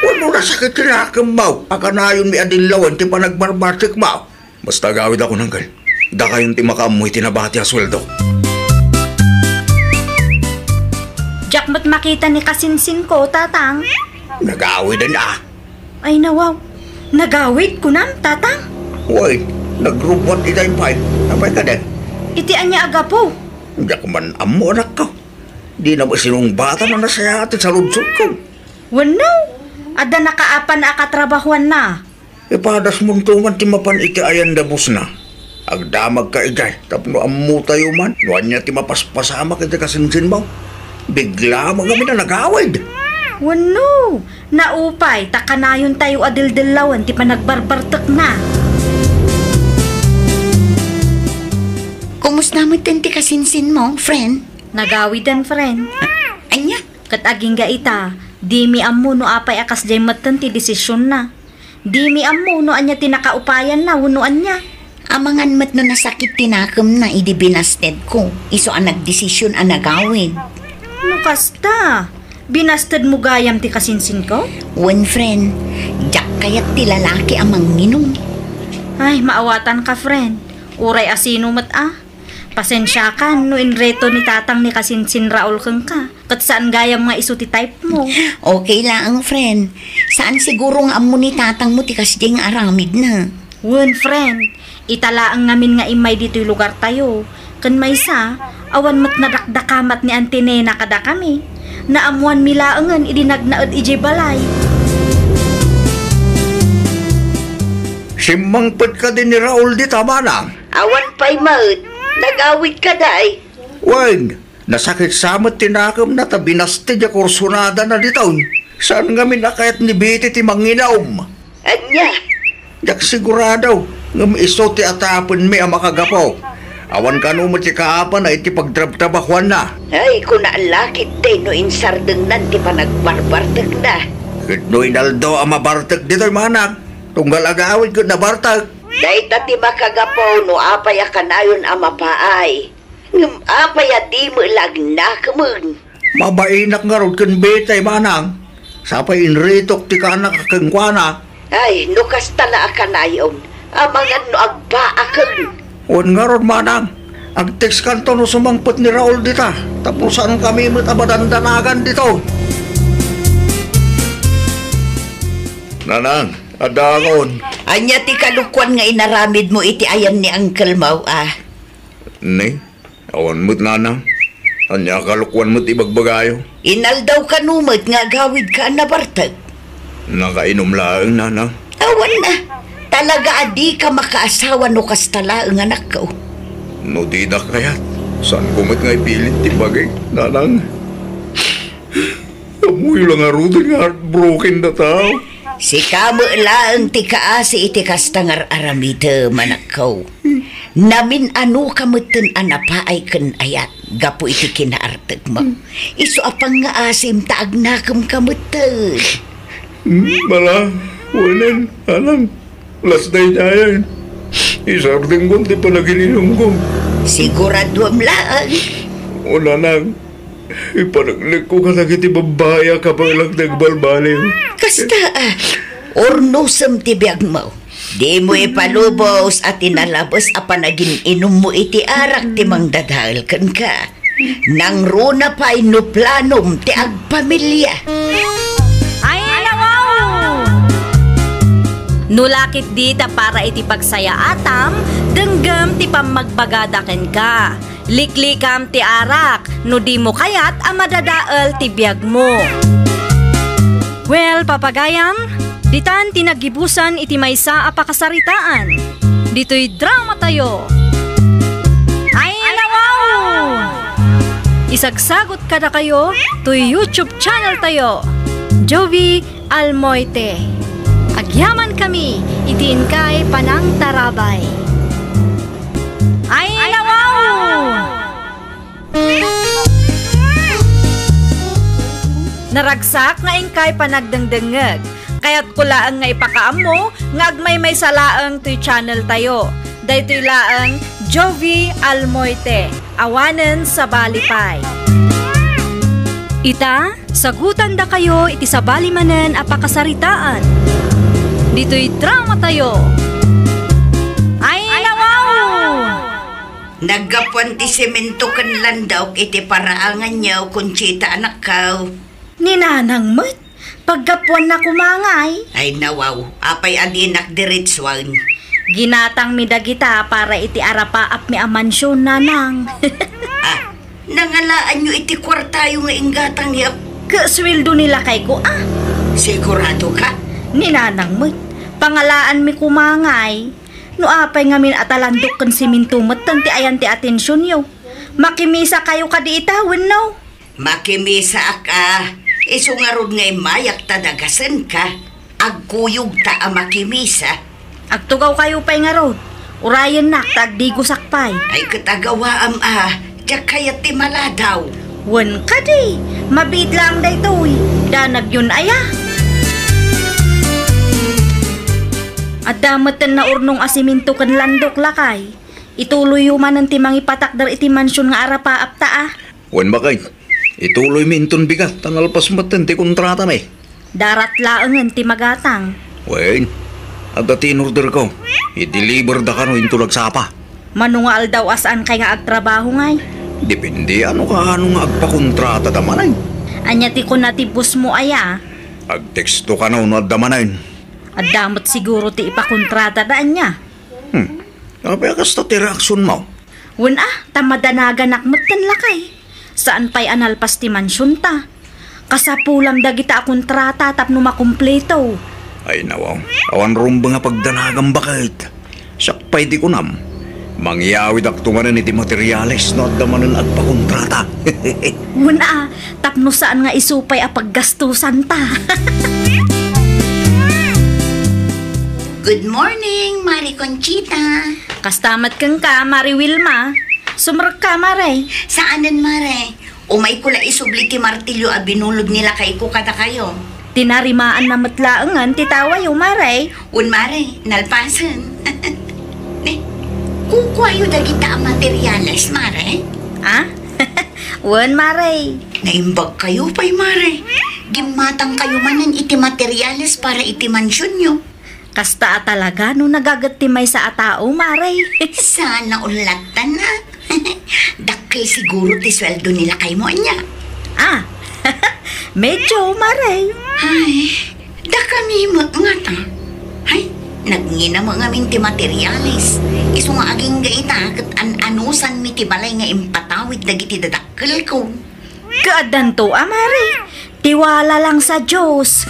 Wenno nasakit ti nakemmo a kanayonmi a dillawen ti panagbarbartekmo? Basta agawidakon, Uncle. Dakayon ti makaammo iti nabati a sueldo. Diak met makita ni kasinsinko, Tatang. Nagawiden a. Ay, nawaw. Nagawid, kunam, Tatang? Wen, nagrubbuat itay pay. Apay kadi? Iti ania a gapu? Diak man ammo, anakko. Dina met sinungbatan a nasayaat ti saludsodko. Wenno, adda nakaapan a katrabahoanna. Ipadasmonto man ti mapan iti ayan da bossna. Agdamagka idiay tapno ammotayo man no ania ti mapaspasamak iti kasinsinmo. Bigla met ngamin a nagawid. Wenno, naupay ta kanayontayo a dildillawen ti panagbarbartekna. Kumusta met ti kasinsinmo, friend? Nagawiden, friend. Ania? Ket agingga ita, dimi ammo no apay a kasdiay metten ti desisionna. Dimi ammo no ania ti nakaupayanna wenno ania. Amangan met no nasakit ti nakemna idi binastedko, isu a nagdesision a nagawid. No kasta, binastedmo gayam ti kasinsinko? Wen, friend, diak kayat ti lalaki a manginum. Ay, maawatanka, friend. Uray a sino met a. Pasensiakan no inreto ni Tatang ni kasinsin Raul kenka, ket saan gayam nga isu ti type mo. Okay laeng, friend. Saan siguro nga ammo ni Tatang mo ti kasdiay nga aramidna. Wen, friend. Ita laeng ngamin nga immay ditoy lugartayo. Ken maysa, awan met nadakdakamat ni Auntie Nena kadakami. Naammoanmi laengen idi nagnaed idiay balay. Simmangpet kadi ni Raul dita, manang? Awan pay met. Nagawid kadi. Wen, nasakit sa met ti nakemna ta binasted a kursunadana ditoy. Saan ngamin a kayat ni Betty ti manginom? Ania? Diak sigurado, ngem isu ti atapenmi a makagapu. Awan kano met ti kaapana iti pagtrabtrabahuanna. Ay, kuna la ketdi no insardengnan ti panagbarbartekna. Ket no inaldaw a mabartek ditoy, manang, tunggal agawid ket nabartek. Dayta ti makagapu no apay a kanayon a mapaay. Ngem apay a dimo la agnakemen? Mabainak ngarud ken Betty, manang. Sapay inritok ti kanak kenkuana. Ay, no kasta la a kanayon, amangan no agbaaken. Wen ngarud, manang. Agtext kanto no sumangpet ni Raul dita, tapno saankami met a madandanagan ditoy. Nanang, adda akon. Ania ti kalokuan nga inaramidmo iti ayan ni uncle mo, a? Ni? Awan met, nanang. Ania a kalokuan met ibagbagayo? Inaldaw kano met nga agawidka a nabartek? Nakainom laeng, nanang. Awan na. Talaga a dika makaasawa no kasta laeng, anakko. No didak kayat, saanko met nga ipilit ti bagik, nanang. Ammoyo la ngaruden nga heartbroken dataw. Sika met laeng ti kaasi iti kasta nga ar-aramidem, anakko. Namin-anoka metten a napaay ken ayat gapu iti kinaartekmo. Isu a pangngaasim ta agnakemka metten. Hmm, bala, wenen, alang, las daydiayen. Isardengkon ti panagin-inumko. Siguraduem laeng. O, nanang, ipaneknekko kadagiti babbai a kabaelak ti agbalbaliw. Kasta, a, urnosem ti biagmo. Dimo ipalubos a ti nalabes a panagin-inummo iti arak ti mangdadael kenka. Nangruna pay no planom ti agpamilia. Ay, nawaw! No lakit di ta para iti pagsayaatam, denggem ti pammagbagada kenka. Liklikam ti arak no dimo kayat a madadael ti biagmo. Well, papagayam, ditan ti naggibusan iti maysa a pakasaritaan. Ditoy dramatayo. Ay, nawaw! Isagsagot kadakayo toy YouTube channeltayo, Jovi Almoite. Agyamankami iti inkay panangtarabay. Ay, nawaw! Naragsak nga inkay panagdengdengngeg. Kayatko laeng nga ipakaammo nga agmaymaysa laeng toy channeltayo. Daytoy laeng Jovi Almoite, awanen sabali pay. Ita, sagutandakayo iti sabali manen a pakasaritaan. Ditoy dramatayo. Ay, nawaw! Naggapuan ti semento ken landok iti paraanganyo, Conchita, anakko. Ni nanang met, paggapuanna koma ngay. Ay, nawaw, apay a dinak diretsuen? Ginatangmi dagita para iti arapaapmi a mansion, nanang. Ah, nangalaanyo iti kuartayo nga inggatangyo? Ket sueldo ni lakayko, a? Siguradoka? Ni nanang met, pangalaanmi koma ngay. No apay ngamin a ta landok ken semento metten ti ayan ti atensionyo, makimisakayo kadi ita wenno? Makimisaak a, isu ngarud nga immayak ta dagasenka. Agkuyogta a makimisa. Agtugawkayo pay ngarud. Urayennak ta agdigosak pay. Ay, ket agawaam a, diak kayat ti maladaw. Wen kadi, mabiit laeng daytoy. Danagyon aya. Adda metten naurnong a semento ken landok, lakay. Ituloyyo manen ti mangipatakder iti mansion nga arapaapta a. Wen, baket, ituloymi inton bigat ta nalpas metten ti kontratami. Darat laengen ti magatang. Wen, adda ti inorderko. I-deliver da kano inton agsapa. Mano nga aldaw a saankay nga agtrabaho ngay? Depende no kaano nga agpakontratada manen. Ania ti kuna ti bossmo aya? Agteksto kano no adda manen. Adda met siguro ti ipakontratada, ania? Hmm. Apay a kasta ti reaksionmo? Wen a, ta madanaganak metten, lakay. Saan pay a nalpas ti mansionta. Kasapulam dagita a kontrata tapno makumpleto. Ay, nawaw. Awan rumbeng a pagdanagam, baket. Siak pay ti kunam. Mangyawidakto manen iti materyales no adda manen agpakontrata. Wen a, tapno saan nga isu pay a paggastusanta. Good morning, Mare Conchita. Kasta met kenka, Mare Wilma. Sumrekka, Mare. Saanen, Mare. Umayko la isubli ti martilyo a binulod ni lakayko kadakayo. Tinarimaanna met laengen ti tawayo, Mare. Wen, Mare, nalpasen. Ne, kukuayo dagita a materyales, Mare? Ah? Wen, Mare. Naimbagkayo pay, Mare. Gimmatangkayo manen iti materyales para iti mansionyo. Kasta a talaga no nagaget ti maysa a tao, Mare. Sana ullatan a. Dakkel siguro ti sueldo ni lakaymo, ania? Ah, medyo, Mare. Ay, dakami met ngata. Ay, nagngina met ngamin ti materyales. Isu nga agingga ita, ket an-anusanmi ti balay nga impatawid dagiti dadakkelko. Kaaddanto a, Mare. Tiwala lang sa Dios.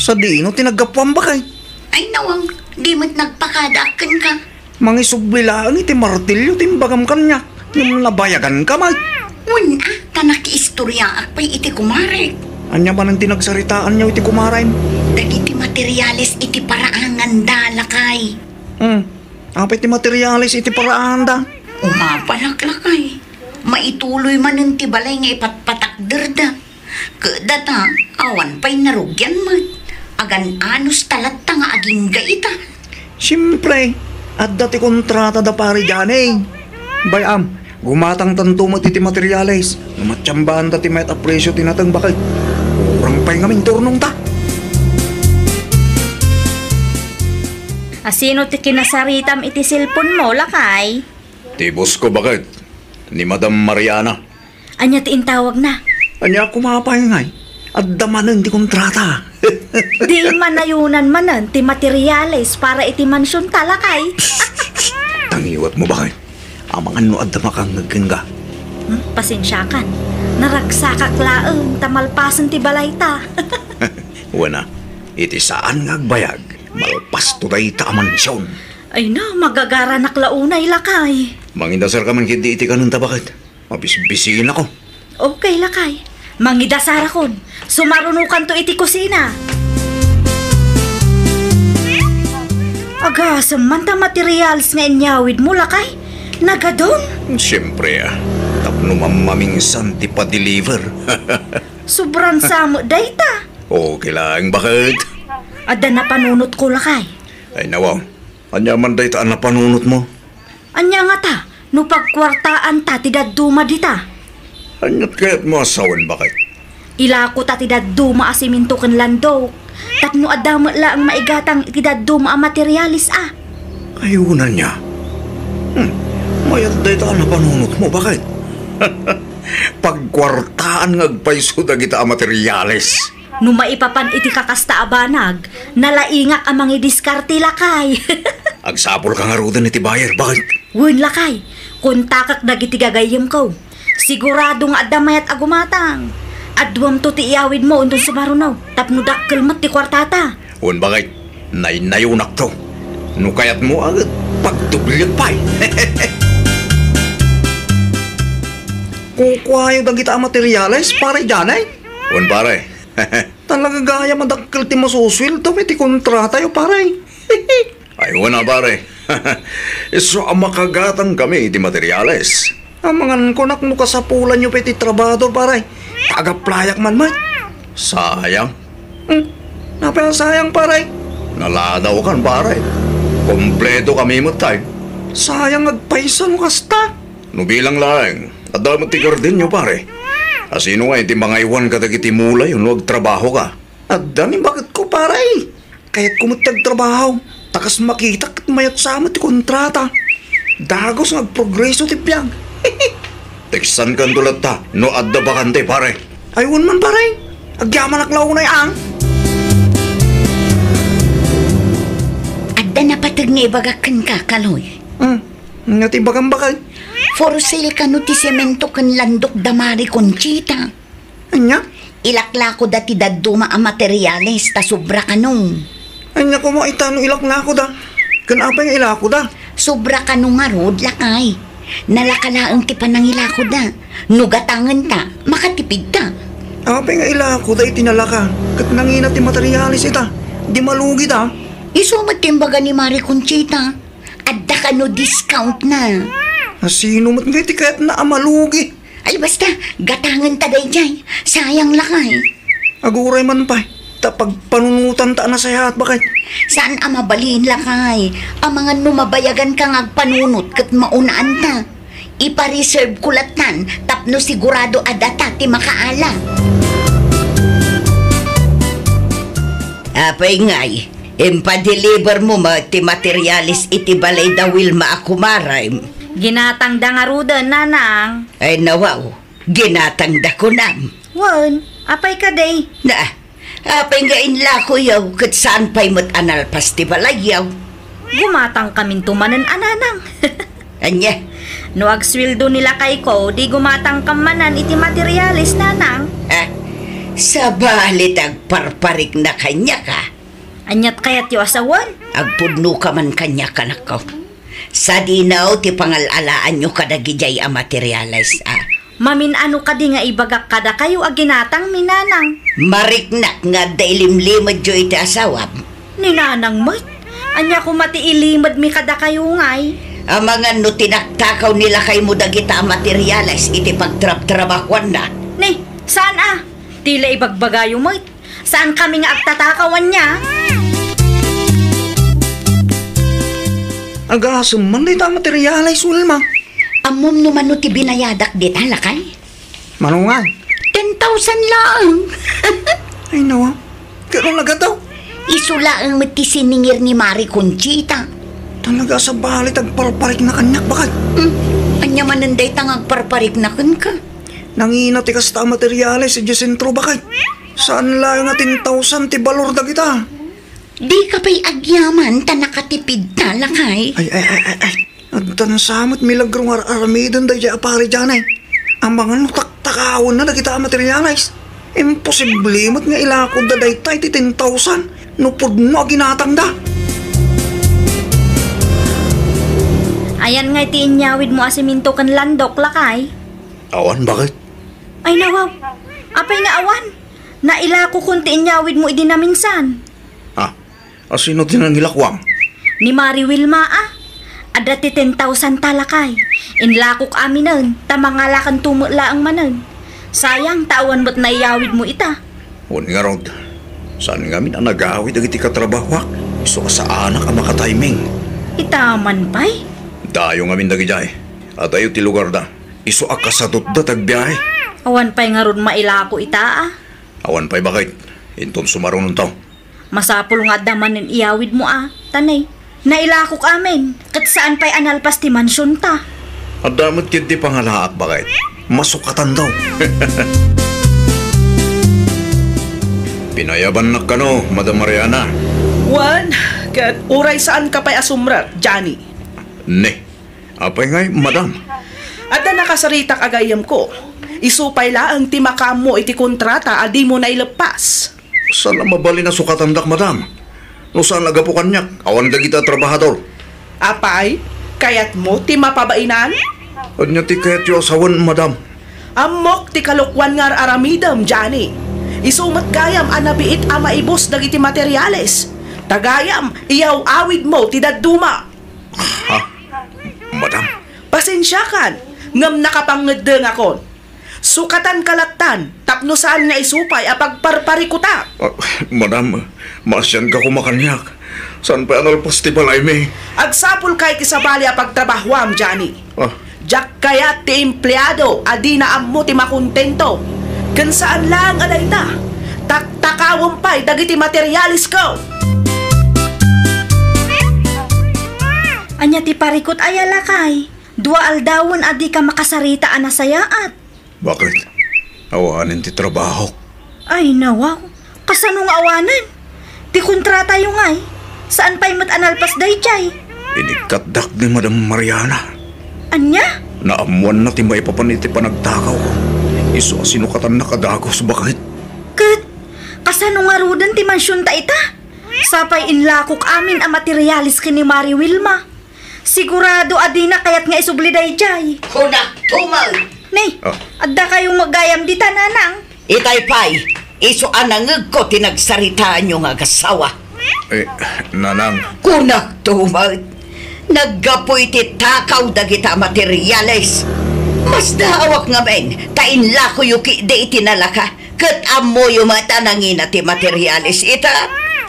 Sadino ti naggapuam, bakay? Ay, nawang, di met nagpakadaak kenka. Mangisubli laeng iti martilyo ti imbagam kaniak. Ngem nabayaganka met. Wen a, ta nakiistoriaak pay iti kumarek. Ania manen ti nagsaritaanyo iti kumarem? Dagiti materyales iti paraanganda, lakay. Hmm. Apay ti materyales iti paraanganda? Umapalak, lakay. Maituloy manen ti balay nga ipatpatakderda. Ket data, awan pay narugian met. Agan-anos ta latta nga agingga ita. Siempre, adda ti kontrata da pare Johnny. Bay-am, gumatangtanto met iti materyales. No matiambaanta ti mayat a presio ti nateng, baket. Kurang pay ngamin turnongta. Asino ti kinasaritam iti cellphone mo, lakay? Ti boss ko, baket. Ni Madam Mariana. Ania ti intawagna? Ania koma pay ngay? Adda manen ti kontrata. Di manayonan manen ti materyales para iti mansion ta, lakay. Tangiwat mo, baket. Amangan no adda makangngeg kenka. Hmm, pasensiakan. Naragsakak laeng ta malpasen ti balayta. Wen a, iti saan nga agbayag, malpasto dayta a mansion. Ay na, magagaranak la unay, lakay. Mangidasarka man ketdi iti kanenta, baket. Mabisbisinako. Okay, lakay. Mangidasarakon. Sumarunokanto iti kusina. Agasem man ta materials nga inyawidmo, lakay. Nagadun? Siempre, a. Tapno mammaminsan ti pa-deliver. Sobran sa met dayta. Okay laeng, baket. Adda napanunotko, lakay. Ay, nawaw. Ania man dayta a napanunotmo? Ania ngata no pagkuartaanta ti dadduma dita? Aniat kayatmo a sawen, baket? Ilakota ti dadduma a semento ken landok, tapno adda met laeng maigatang iti dadduma a materialis a. Ay, wen ania? Hmm, mayat dayta a napanunotmo, baket? Pagkuartaan nga agpayso dagita a materialis. No maipapan iti kakasta a banag, nalaingak a mangidiskarte, lakay. Agsapulka ngaruden iti buyer, baket? Wen, lakay. Kontakek dagiti gagayyemko. Sigurado nga adda mayat a gumatang. Aduamto ti iyawidmo inton sumaruno, tapno dakkel met ti kuartata. Wen, baket. Naynayonakto. No kayatmo, a, pagdobliek pay. Kukuayo dagita a materialis, pare Janay? Wen, pare. Talaga gayam a dakkel ti masusueldo iti kontratayo, pare. Ay, wen a, pare. Isu a makagatangkami iti materialis. Amangan kunak no kasapulanyo pay ti trabahador, pare. Agaplayak man met. Sayang. Hmm. Apay a sayang, pare? Naladawkan, pare. Kompletokami met tay. Sayang agpayso no kasta. No bilang laeng, adda met ti gardenyo, pare. Asino ngay ti mangaywan kadagiti mulayo no agtrabahoka? Adda ni baketko, pare. Kayatko met ti agtrabaho, ta kas makitak ket mayat sa met ti kontrata. Dagus nga agprogreso ti biag. Teksankanto latta no adda bakante, pare. Ay, wen man, pare. Agyamanak la unay, ang. Adda napateg nga ibagak kenka, Kaloy. Hmm, nga ti bagam, bakay? For sale kano ti semento ken landok da Mari Conchita? Ania? Ilaklakoda ti dadduma a materialis ta sobra kano. Ania koma ita no ilaklakoda? Ken apay nga ilakoda? Sobra kano ngarud, lakay. Nalaka laeng ti panangilakoda. No gatangenta, makatipidta. Apay nga ilakoda iti nalaka, ket nangina ti materialis ita? Di malugida? Isu met ti imbaga ni Mari Conchita. Adda kano discountna. Asino met ngay ti kayatna a malugi? Ay, basta, gatangenta daydiay. Sayang, lakay. Aguray man pay, ta pagpanunotanta a nasayaat, baket. Saan a mabalin, lakay? Amangan no mabayaganka nga agpanunot ket maunaanta. Ipa-reserve ko lattan tapno sigurado a data ti makaala. Apay ngay, impadeliver mo met ti materialis iti balay da Wilma a kumarem? Ginatangda ngaruden, nanang. Ay, nawaw. Ginatangda kunam. Wen, apay kadi? Na, apay nga inlakoyaw ket saan pay met a nalpas ti balayyaw? Gumatangkaminto manen a, nanang. Ania? No agsueldo ni lakayko, di gumatangkam manen iti materialis, nanang. Ah, sabali ti agparparikna kaniak, a? Aniat kayatyo a sawen? Agpudnoka man kaniak, anakko. Sadino ti pangal-alaanyo kadagidiay a materialis, a? Mamin-ano kadi nga ibagak kadakayo a ginatangmi, nanang? Mariknak nga adda ilimlimedyo iti asawam. Ni nanang met? Ania koma ti ilimedmi kadakayo ngay? Amangan no tinaktakaw ni lakaymo dagita a materialis iti pagtrabtrabahuanna. Ni, saan a? Ti la ibagbagayo met. Saankami nga agtatakaw, ania? Agasem man dayta a materialis, Wilma. Ammom no mano ti binayadak dita, lakay? Mano nga? Ten thousand laeng. Ay, nawa. Pero nagataw. Isu laeng met ti siningir ni Mari Conchita. Talaga a sabali ti agparparikna kaniak, baket. Hmm. Ania manen dayta nga agparparikna kenka? Nangina ti kasta a materialis idiay sentro, baket. Saan laeng a ten thousand ti balor dagita. Dika pay agyaman ta nakatipidta, lakay. Ay, ay, ay, ay, ay. Addan sa met milagro nga ar-aramiden daydiay a pari, Jane. Amangan no taktakawenna dagita a materialis. Imposible met nga ilakodda dayta iti ten thousand no pudno a ginatangda. Ayan ngay ti inyawidmo a semento ken landok, lakay? Awan, baket. Ay, nawaw. Apay nga awan? Nailakokon ti inyawidmo idi naminsan. Ah, asino ti nangilakuam? Ni Mari Wilma, a. Adda ti ten thousand ta, lakay. Inlakok aminen, ta mangalakanto met laeng manen. Sayang, ta awan met naiyawidmo ita. Wen ngarud, saan ngamin a nagawid dagiti katrabahuak? Isu a saanak a makatiming. Ita man pay? Dayo ngamin dagidiay. Adayo ti lugarda. Isu a kasadutda ti agbiahe. Awan pay ngarud mailako ita, a? Awan pay, baket. Inton sumarunonto. Masapul nga adda manen iyawidmo, a. Tanay, nailakok amin. Ket saan pay a nalpas ti mansionta. Adda met ketdi pangalaak, baket. Masukatan daw. Pinayabannak kano, Madam Mariana. Wen, ket uray saanka pay a sumrek, Johnny. Ne. Apay ngay, madam? Adda nakasaritak a gayyemko. Isu pay laeng ti makaammo iti kontrata a dimo naileppas. Saan a mabalin a sukatandak, madam. No saan a gapu kaniak, awan dagita a trabahador. Apay, kayatmo ti mapabainan? Ania ti kayatyo a sawen, madam? Ammok ti kalokuan nga ar-aramidem, Johnny. Isu met gayam a nabiit a maibus dagiti materiales. Ta gayam, iyaw-awidmo ti dadduma. Ha? Madam? Pasensiakan, ngem nakapangngeddengakon. Sukatanka lattan tapno saan nga isu pay a pagparparikutak. Ah, madam, maasianka koma kaniak. Saan pay a nalpas ti balaymi? Agsapulka iti sabali a pagtrabahuam, Johnny. Ah. Diak kayat ti empleado a dina ammo ti makontento. Ken saan laeng a dayta, taktakawem pay dagiti materialesko. Ania ti parikut aya, lakay? Dua aldawen a dika makasarita a nasayaat. Baket? Awanen ti trabahok. Ay, nawaw. Kasano nga awanen? Ti kontratayo ngay, saan pay met a nalpas daydiay. Inikkatdak ni Madam Mariana. Ania? Naammoanna ti maipapan iti panagtakawko. Isu a sinukatannak a dagus, baket. Ket, kasano ngaruden ti mansionta ita? Sapay inlakok amin a materialis ken ni Mari Wilma. Sigurado a dina kayat nga isubli daydiay. Kunak tumal! Nay, Ah. adda kayo met gayam dita, Nanang. Itay pay, isu a nangegko ti nagsaritaanyo nga agassawa. Eh, Nanang. Kunak tumal! Naggapu iti takaw dagita materialis. Masdaawak ngamin, ta inlakoyo ketdi iti nalaka, ket ammoyo met a nangina ti materialis ita.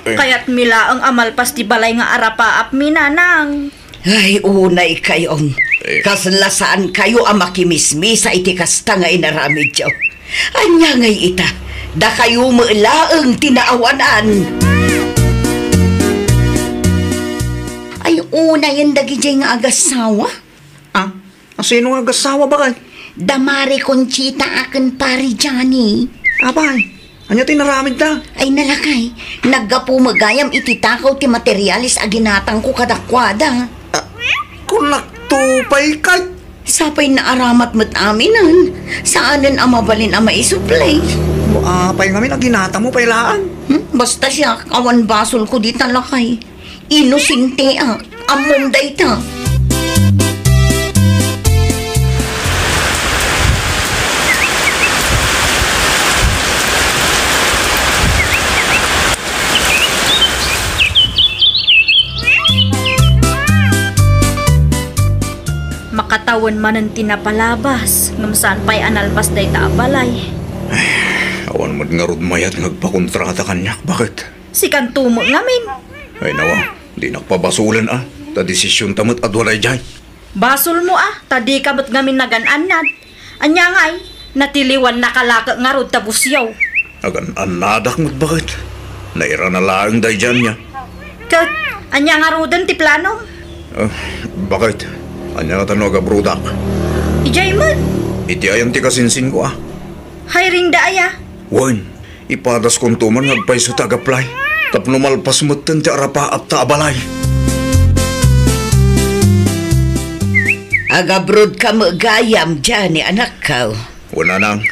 Eh. Kayatmi laeng a malpas ti balay nga arapaapmi, Nanang. Ay, unay kayon. Eh. Kasla saan kayo a makimismisa iti kasta nga inaramidyo. Ania ngay ita? Dakayo met laeng ti naawanan. Ay, unayen dagidiay nga agassawa? Ah, asino nga agassawa, bakay? Da Mari Conchita a ken Pari Johnny. Apay, ania ti inaramidda? Ay, nalakay, naggapu met gayam iti takaw ti materialis a ginatangko kadakuada. Ah, kunak to pay kay. Sapay naaramat met aminen, saanen a mabalin a maisubli. O, apay ngamin a ginatangmo pay laeng? Hmm? Basta siak, awan basolko dita, lakay. Inosenteak. Ammom dayta. Makatawen manen ti napalabas, ngem saan pay a nalpas dayta a balay. Awan met ngarud mayat nga agpakontrata kaniak, baket? Sikanto met ngamin. Ay, nawa, dinak pabasolen a, ta desisionta met a dua daydiay. Basolmo a, ta dika met ngamin nagan-annad. Ania ngay, natiliwannaka laket ngarud ta busyaw. Agan-annadak met, baket? Nairana laeng daydiay ania. Ket, ania ngaruden ti planom? Ah, baket? Ania ngata no agabrodak? Idiay met. Iti ayan ti kasinsinko a. Hiring da aya? Wen, ipadaskon to man nga agpayso ti ag-apply. Tapno malpas metten ti arapaapta a balay. Agabrodka met gayam, Johnny, anakko. Wen, Nanang.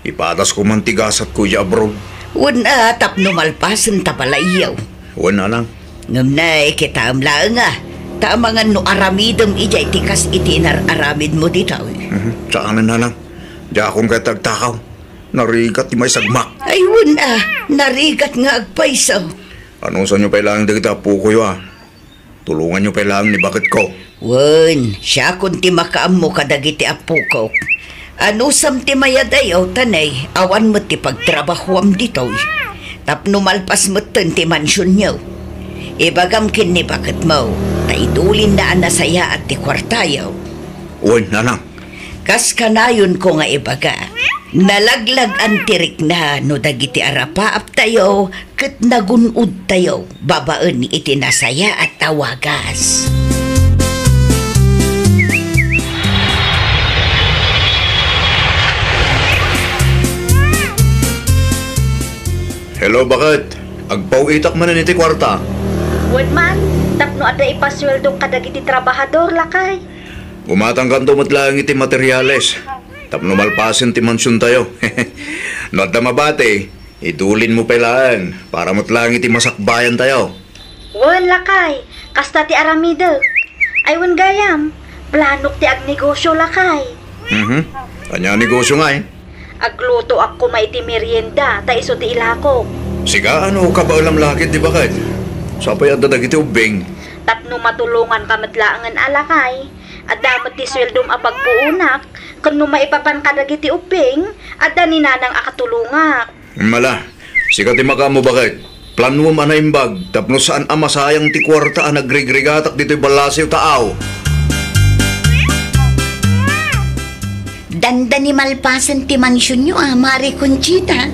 Ipadasko man ti gasatko idiay abroad. Wen a, tapno malpasen ta balayyo. Wen, Nanang. Ngem nay, kitaem laeng a, ta amangan no aramidem idiay ti kas iti inar-aramidmo ditoy. Mhm. Saanen, Nanang. Diakon kayat ti agtakaw. Narigat ti maisagmak. Ay, wen a, narigat nga agpayso. Anusanyo pay laeng dagiti appokoyo a. Tulonganyo pay laeng ni baketko. Wen, siakon ti makaammo kadagiti appokok. Anusam ti mayadayo, ta nay, awan met ti pagtrabahoam ditoy. Tapno malpas metten ti mansionyo. Ibagam ken ni baketmo, ta idulinna a nasayaat ti kuartayo. Wen, Nanang. Kas kanayonko nga ibaga, nalaglag-an ti rikna no dagiti arapaaptayo ket nagun-odtayo babaen iti nasayaat a wagas. Hello, baket? Agpaw-itak manen iti kuarta? Wen man, tapno adda ipasueldok kadagiti trabahador, lakay. Gumatangkanto met laeng iti materiales tapno malpasen ti mansiontayo. No adda mabati, idulinmo pay laeng para met laeng iti masakbayantayo. Wen, lakay, kasta ti aramidek. Ay, wen gayam, planok ti agnegosio, lakay. Mhm. Ania a negosio ngay? Aglutoak koma iti merienda ta isu ti ilakok. Sika, no kabaelam la ketdi baket? Sapay adda dagiti ubbing. Tapno matulonganka met laengen a lakay, adda met ti sueldom a pagpuonak, ken no maipapan kadagiti ubbing, adda ni nanang a katulongak. Mala, sika ti makaammo baket. Planuem a naimbag tapno saan a masayang ti kuarta a nagrigrigatak ditoy ballasiw, taaw. Dandani malpasen ti mansionyo a, Mare Conchita.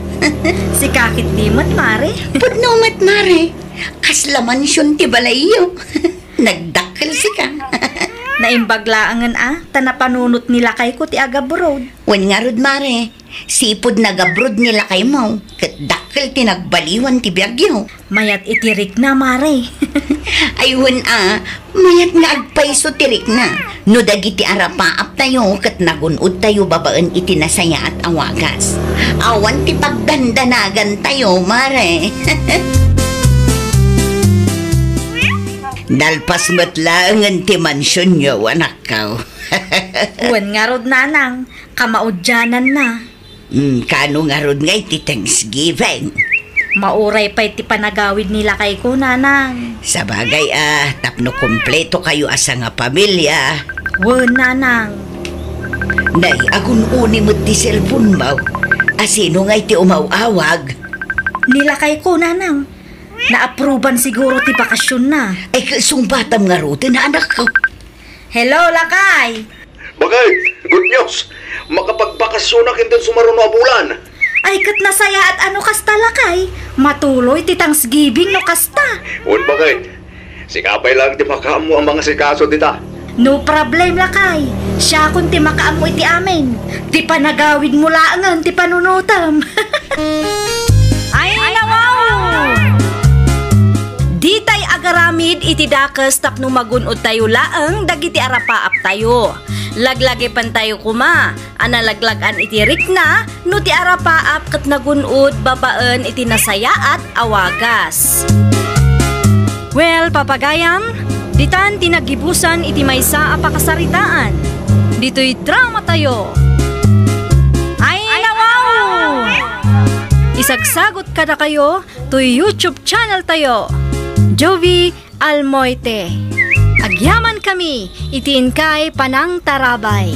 Sika ketdi met, Mare. Pudno met, Mare. Kasla mansion ti balayyo. Nagdakkel sika. Naimbag laengen a, ta napanunot ni lakayko ti agabroad. Wen ngarud, Mare. Sipud nagabroad ni lakaymo, ket dakkel ti nagbaliwan ti biagyo. Mayat iti rikna, Mare. Ay, wen a, mayat nga agpayso ti rikna no dagiti arapaaptayo ket nagun-odtayo babaen iti nasayaat a wagas. Awan ti pagdandanagantayo, Mare. Nalpas met laengen ti mansionyo, anakko. Wen ngarud, nanang, kamaudiananna. Hmm, kaano ngarud ngay ti Thanksgiving? Mauray pay ti panagawid ni lakayko, nanang. Sabagay a, tapno kumpleto kayo a sangapamilia. Wen, nanang. Nay, agun-uni met ti cellphone mo. A sino ngay ti umaw-awag? Ni lakayko, nanang. Naapruban siguro ti bakasionna. Ay, sungbatam ngaruden, anakko. Hello, lakay! Bakay, good news! Makapagbakasyonak inton sumaruno a bulan! Ay, ket nasayaat a no kasta, lakay. Matuloy ti Thanksgiving no kasta. Wen, bakay. Sika pay laeng ti makaammo a mangasikaso dita. No problem, lakay. Siakon ti makaammo iti amin. Ti panagawidmo laengen ti panunotem. Ay, nawaw! Ditay agaramid iti dakes tapno magun-odtayo laeng dagiti arapaaptayo. Laglagipentayo koma a nalaglag-an iti rikna no ti arapaap ket nagun-od babaen iti nasayaat a wagas. Well, papagayam, ditan ti naggibusan iti maysa a pakasaritaan. Ditoy dramatayo. Ay, nawaw! Isagsagot kadakayo toy YouTube channel tayo, Jovie Almoite. Agyaman kami iti inkay panangtarabay.